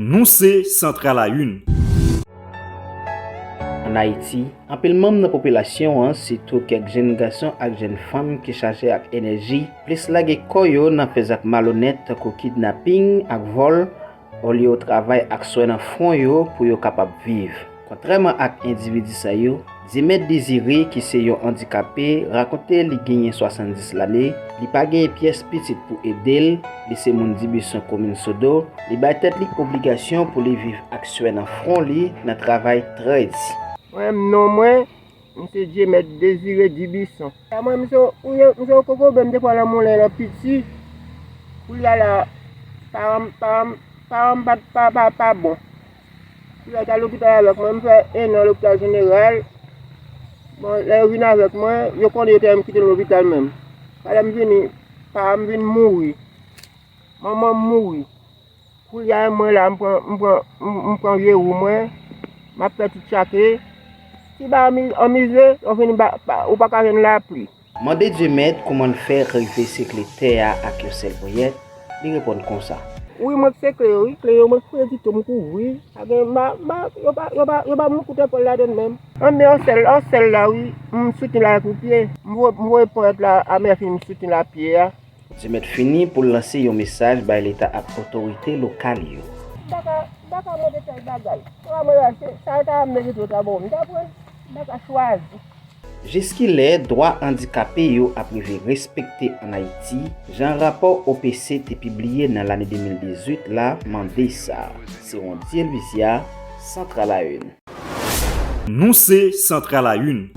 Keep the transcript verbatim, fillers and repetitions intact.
Nou se Central à Une. Ann Ayiti, anpil manm nan popilasyon an, sitou kèk jèn gason ak jèn fanm ki chaje ak enèji, plis lage kò yo nan fè zak malonèt tankou kidnaping ak vòl, olye yo travay ak swè nan fwon yo pou yo kapab viv. Kontrèman ak endividi sa yo, Diemèt Désiré, ki se yon andikape, rakonte li genyen swasanndis lane, li pa genyen pyès pitit pou ede l, li se moun Dibison, komin Sodo, li bay tèt li obligasyon pou li viv ak swè nan fwon li nan travay trè di. Mwen menm, non mwen, m se Diemèt Désiré Dibison. Sa mwen, m se, ou ye, m se yon kokobe, m te pran nan moulen lè piti. Koulye a la, paran m, paran m, paran m pa, pa, pa, pa bon. Koulye a, l t al lopital avèk mwen, m fè ennan lopital jeneral. Bon, lè yo vin avèk mwen, yo konnen yo te wè m kite l lopital menm. Sa lè m vini, paran m vin mouri. Manman m mouri. Koulye a, mwen la, m pran, m pran, m, m pran vye wou mwen, m ap fè ti tchake. Ti ba anmi-, anmize, yo vin ba, ba, ou pa ka jwenn lapli. Mande Diemèt kouman l fè rive sekle tè a ak yon sèl ponyèt, li reponn konsa. Wi, mwen k sekle yo, wi, kle yo, mwen k fouye ti tou m kouvri. Pa gen, m pa, m pa, yo pa, yo pa, yo pa m koute pòl ladann menm. Ann, men yon sèl, yon sèl la, wi, m soutni l avèk yon pye. M voye, m voye ponyèt la a mèsi, m soutni l a pye a. Diemèt fini pou l lanse yon mesaj bay Leta ak otorite lokal yo. M pa ka, m pa ka mande tèl bagay. Sa mwen rache, sa yo ta merite yo ta ba w, m ta pran l. M pa ka chwazi. Jiskilè dwa andikape yo ap rive respekte ann Ayiti, jan rapò O P C te pibliye nan lane de mil dizuit la mande sa? Serondier Louisia, Central à Une. Nou se Central à Une.